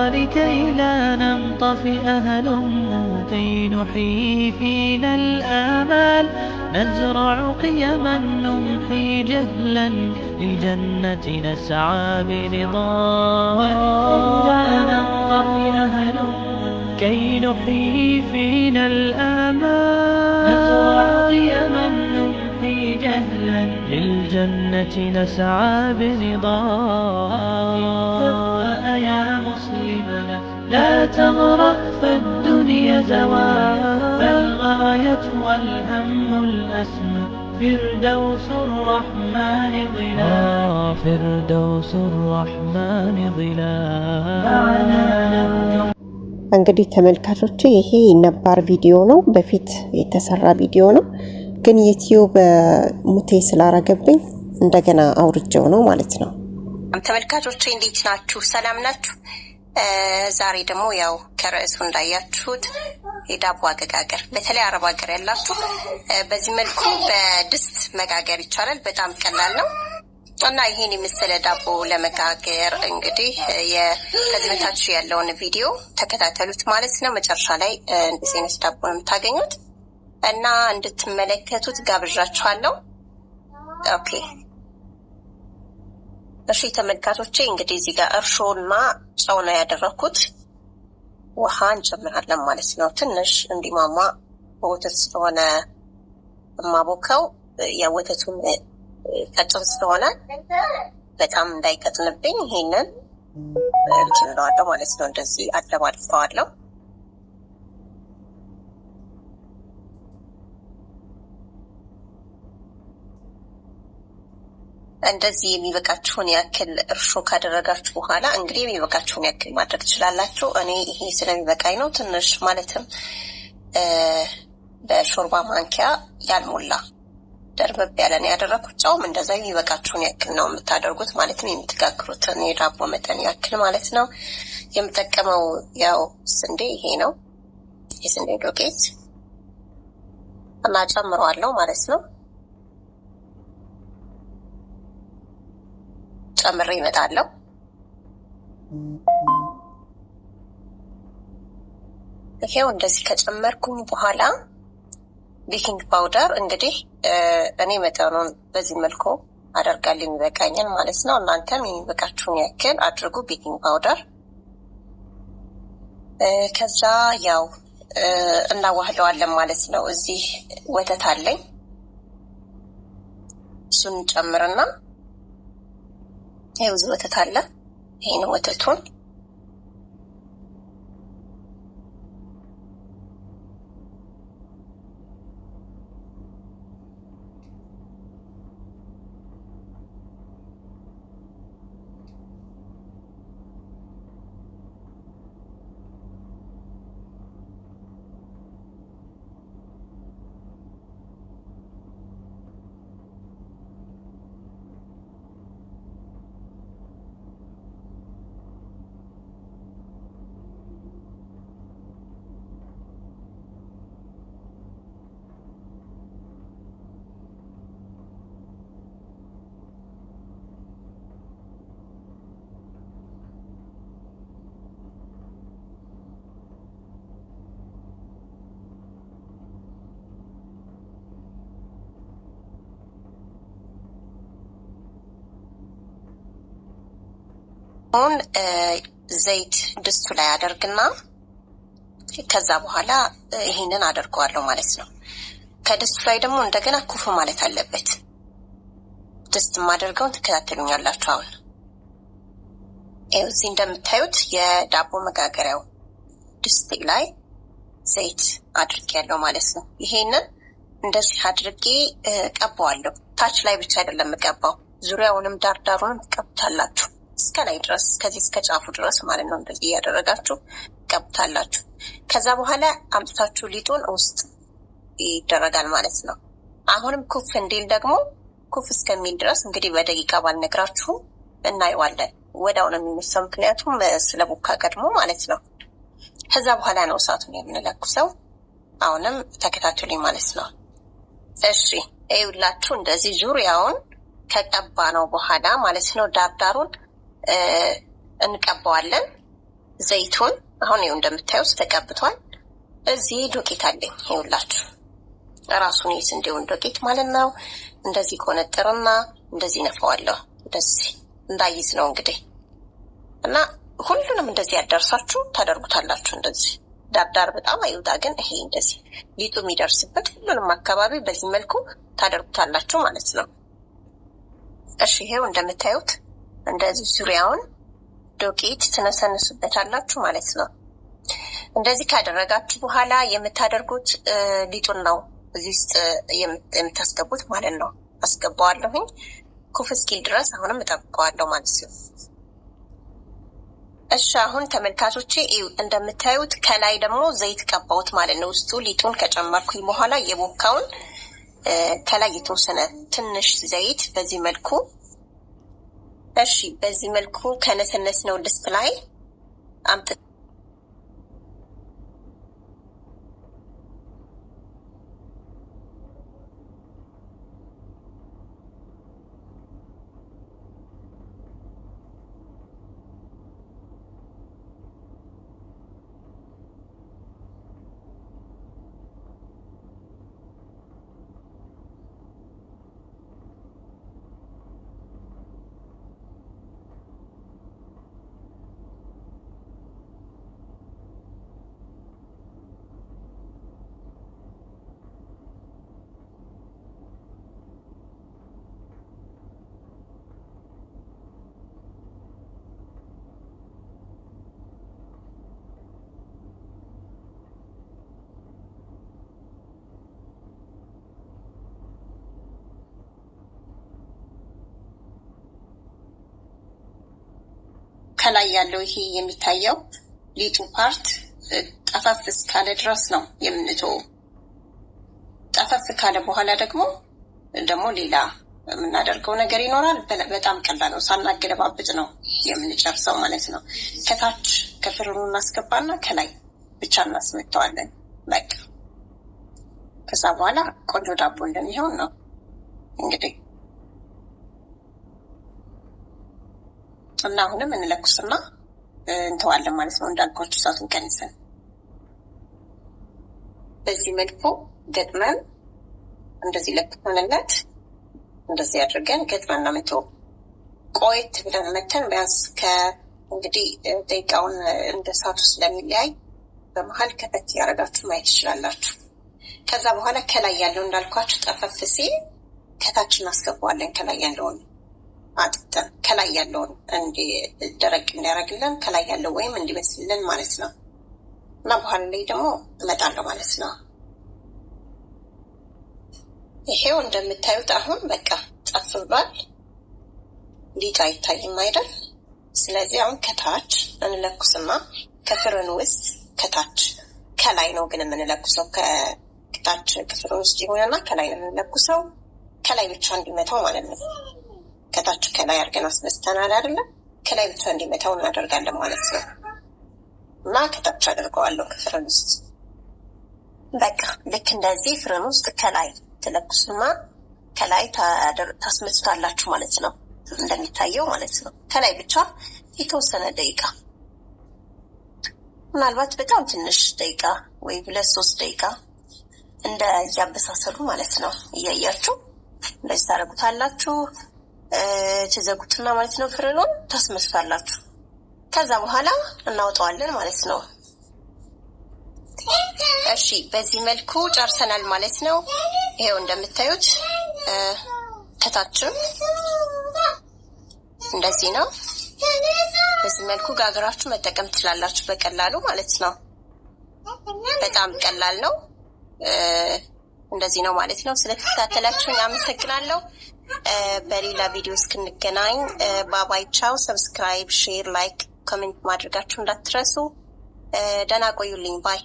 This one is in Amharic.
لكي لا ننطفئ هلم، كي نحيي فينا الآمال، نزرع قيما نمحي جهلا، للجنة نسعى برضا. لا ننطفئ هلم، كي نحيي فينا الآمال، نزرع قيما نمحي جهلا، للجنة نسعى برضا. يا مسلمنا لا تغرق فالدنيا زوال، فالغاية والهم الأسمى فردوس الرحمن ظلال، فردوس الرحمن ظلال. معنا نرجو. እንግዲህ ተመልካቾቼ ይሄ ነባር ቪዲዮ ነው፣ በፊት የተሰራ ቪዲዮ ነው። ግን ዩቲዩብ mute ስላረገብኝ እንደገና አውርጄው ነው ማለት ነው። ተመልካቾቼ እንዴት ናችሁ? ሰላም ናችሁ? ዛሬ ደግሞ ያው ከርዕሱ እንዳያችሁት የዳቦ አገጋገር፣ በተለይ አረብ ሀገር ያላችሁ በዚህ መልኩ በድስት መጋገር ይቻላል። በጣም ቀላል ነው እና ይሄን የመሰለ ዳቦ ለመጋገር እንግዲህ ከዚህ በታች ያለውን ቪዲዮ ተከታተሉት ማለት ነው። መጨረሻ ላይ እንደዚህ አይነት ዳቦ ነው የምታገኙት እና እንድትመለከቱት ጋብዣችኋለሁ። Okay፣ እሺ ተመልካቾቼ፣ እንግዲህ እዚህ ጋር እርሾና ጨው ነው ያደረኩት። ውሃ እንጨምራለን ማለት ነው። ትንሽ እንዲሟሟ በወተት ስለሆነ የማቦከው የወተቱን ቀጭን ስለሆነ በጣም እንዳይቀጥንብኝ ይሄንን እንትን እለዋለሁ ማለት ነው። እንደዚህ አደባልቀዋለሁ። እንደዚህ የሚበቃችሁን ያክል እርሾ ካደረጋችሁ በኋላ እንግዲህ የሚበቃችሁን ያክል ማድረግ ትችላላችሁ። እኔ ይሄ ስለሚበቃኝ ነው። ትንሽ ማለትም በሾርባ ማንኪያ ያልሞላ ደርበብ ያለ ነው ያደረኩት። ጨውም እንደዛ የሚበቃችሁን ያክል ነው የምታደርጉት፣ ማለትም የምትጋግሩትን የዳቦ መጠን ያክል ማለት ነው። የምጠቀመው ያው ስንዴ ይሄ ነው፣ የስንዴ ዱቄት እና ጨምረዋለሁ ማለት ነው። ጨምሬ እመጣለሁ። ይሄው እንደዚህ ከጨመርኩኝ በኋላ baking powder እንግዲህ እኔ መጠኑን በዚህ መልኩ አደርጋለሁ የሚበቃኝን ማለት ነው። እናንተም የሚበቃችሁን ያክል አድርጉ baking powder። ከዛ ያው እናዋህደዋለን ማለት ነው። እዚህ ወተት አለኝ፣ እሱን ጨምርና ይኸው እዚህ ወተት አለ። ይሄን ወተቱን አሁን ዘይት ድስቱ ላይ አደርግና ከዛ በኋላ ይሄንን አደርገዋለሁ ማለት ነው። ከድስቱ ላይ ደግሞ እንደገና ኩፍ ማለት አለበት። ድስት የማደርገውን ትከታተሉኛላችሁ። አሁን ይኸው እዚህ እንደምታዩት የዳቦ መጋገሪያው ድስት ላይ ዘይት አድርጌያለሁ ማለት ነው። ይሄንን እንደዚህ አድርጌ ቀባዋለሁ። ታች ላይ ብቻ አይደለም የምቀባው፣ ዙሪያውንም ዳርዳሩንም ትቀቡታላችሁ እስከ ላይ ድረስ፣ ከዚህ እስከ ጫፉ ድረስ ማለት ነው። እንደዚህ እያደረጋችሁ ቀቡታላችሁ። ከዛ በኋላ አምጥታችሁ ሊጡን ውስጥ ይደረጋል ማለት ነው። አሁንም ኩፍ እንዲል ደግሞ ኩፍ እስከሚል ድረስ እንግዲህ በደቂቃ ባልነግራችሁም እናየዋለን። ወዲያው ነው የሚነሳው፣ ምክንያቱም ስለ ቦካ ቀድሞ ማለት ነው። ከዛ በኋላ ነው እሳቱን የምንለኩሰው። አሁንም ተከታተሉኝ ማለት ነው። እሺ ይኸውላችሁ እንደዚህ ዙሪያውን ከቀባ ነው በኋላ ማለት ነው ዳርዳሩን እንቀባዋለን። ዘይቱን አሁን ይኸው እንደምታዩት ተቀብቷል። እዚህ ዱቄት አለኝ ይኸውላችሁ፣ ራሱን የስንዴውን ዱቄት ማለት ነው። እንደዚህ ቆነጥርና እንደዚህ ነፋዋለሁ። እንደዚህ እንዳይዝ ነው እንግዲህ እና ሁሉንም እንደዚህ ያደርሳችሁ ታደርጉታላችሁ። እንደዚህ ዳርዳር በጣም አይውጣ፣ ግን ይሄ እንደዚህ ሊጡ የሚደርስበት ሁሉንም አካባቢ በዚህ መልኩ ታደርጉታላችሁ ማለት ነው። እሺ ይሄው እንደምታዩት እንደዚህ ዙሪያውን ዱቄት ትነሰንሱበታላችሁ ማለት ነው። እንደዚህ ካደረጋችሁ በኋላ የምታደርጉት ሊጡን ነው እዚህ ውስጥ የምታስገቡት ማለት ነው። አስገባዋለሁኝ ኩፍ እስኪል ድረስ አሁንም እጠብቀዋለሁ ማለት ነው። እሺ አሁን ተመልካቾቼ እንደምታዩት ከላይ ደግሞ ዘይት ቀባሁት ማለት ነው። ውስጡ ሊጡን ከጨመርኩኝ በኋላ የቦካውን ከላይ የተወሰነ ትንሽ ዘይት በዚህ መልኩ እሺ፣ በዚህ መልኩ ከነሰነስነው ድስት ላይ አምጥ ከላይ ያለው ይሄ የሚታየው ሊጡ part ጠፈፍ እስካለ ድረስ ነው የምንተወው። ጠፈፍ ካለ በኋላ ደግሞ ሌላ የምናደርገው ነገር ይኖራል። በጣም ቀላል ነው። ሳናገለባብጥ ነው የምንጨርሰው ማለት ነው። ከታች ከፍርኑ እናስገባና ከላይ ብቻ እናስመተዋለን። በቃ ከዛ በኋላ ቆንጆ ዳቦ እንደሚሆን ነው እንግዲህ እና አሁንም እንለኩስና እንተዋለን ማለት ነው። እንዳልኳችሁ እሳቱን ቀንሰን በዚህ መልኩ ገጥመን እንደዚህ ለክተንለት እንደዚህ አድርገን ገጥመን ነው የምንተወው። ቆየት ብለን መተን ቢያንስ ከእንግዲህ ደቂቃውን እንደ እሳቱ ስለሚለያይ በመሀል ከፈት ያደረጋችሁ ማየት ትችላላችሁ። ከዛ በኋላ ከላይ ያለው እንዳልኳችሁ ጠፈፍ ሲል ከታች እናስገባዋለን። ከላይ ያለውን አጥጥተን ከላይ ያለውን ደረቅ እንዲያደርግልን ከላይ ያለው ወይም እንዲበስልልን ማለት ነው። እና በኋላ ላይ ደግሞ እመጣለሁ ማለት ነው። ይሄው እንደምታዩት አሁን በቃ ጠፍ ብሏል። ሊጡ አይታይም አይደል? ስለዚህ አሁን ከታች እንለኩስና ከፍርን ውስጥ ከታች ከላይ ነው ግን የምንለኩሰው፣ ከታች ከፍርን ውስጥ ይሆንና ከላይ ነው የምንለኩሰው። ከላይ ብቻ እንዲመታው ማለት ነው። ከታች ከላይ አድርገን አስነስተናል አይደለ? ከላይ ብቻ እንዲመታው እናደርጋለን ማለት ነው። እና ከታች አድርገዋለሁ ከፍርን ውስጥ በቃ ልክ እንደዚህ ፍርን ውስጥ ከላይ ትለኩሱና ከላይ ታስመቱታላችሁ ማለት ነው። እንደሚታየው ማለት ነው። ከላይ ብቻ የተወሰነ ደቂቃ ምናልባት በጣም ትንሽ ደቂቃ ወይ 2-3 ደቂቃ እንደ እያበሳሰሉ ማለት ነው። እያያችሁ እንደዚህ ታደርጉታላችሁ። ትዘጉትና ማለት ነው ፍርኑን ታስመቱታላችሁ። ከዛ በኋላ እናወጣዋለን ማለት ነው። እሺ በዚህ መልኩ ጨርሰናል ማለት ነው። ይሄው እንደምታዩት ከታችም እንደዚህ ነው። በዚህ መልኩ ጋግራችሁ መጠቀም ትችላላችሁ በቀላሉ ማለት ነው። በጣም ቀላል ነው። እንደዚህ ነው ማለት ነው። ስለተከታተላችሁኝ አመሰግናለሁ። በሌላ ቪዲዮ እስክንገናኝ bye bye፣ ቻው። Subscribe፣ share፣ like፣ comment ማድረጋችሁ እንዳትረሱ። ደህና ቆዩልኝ። Bye።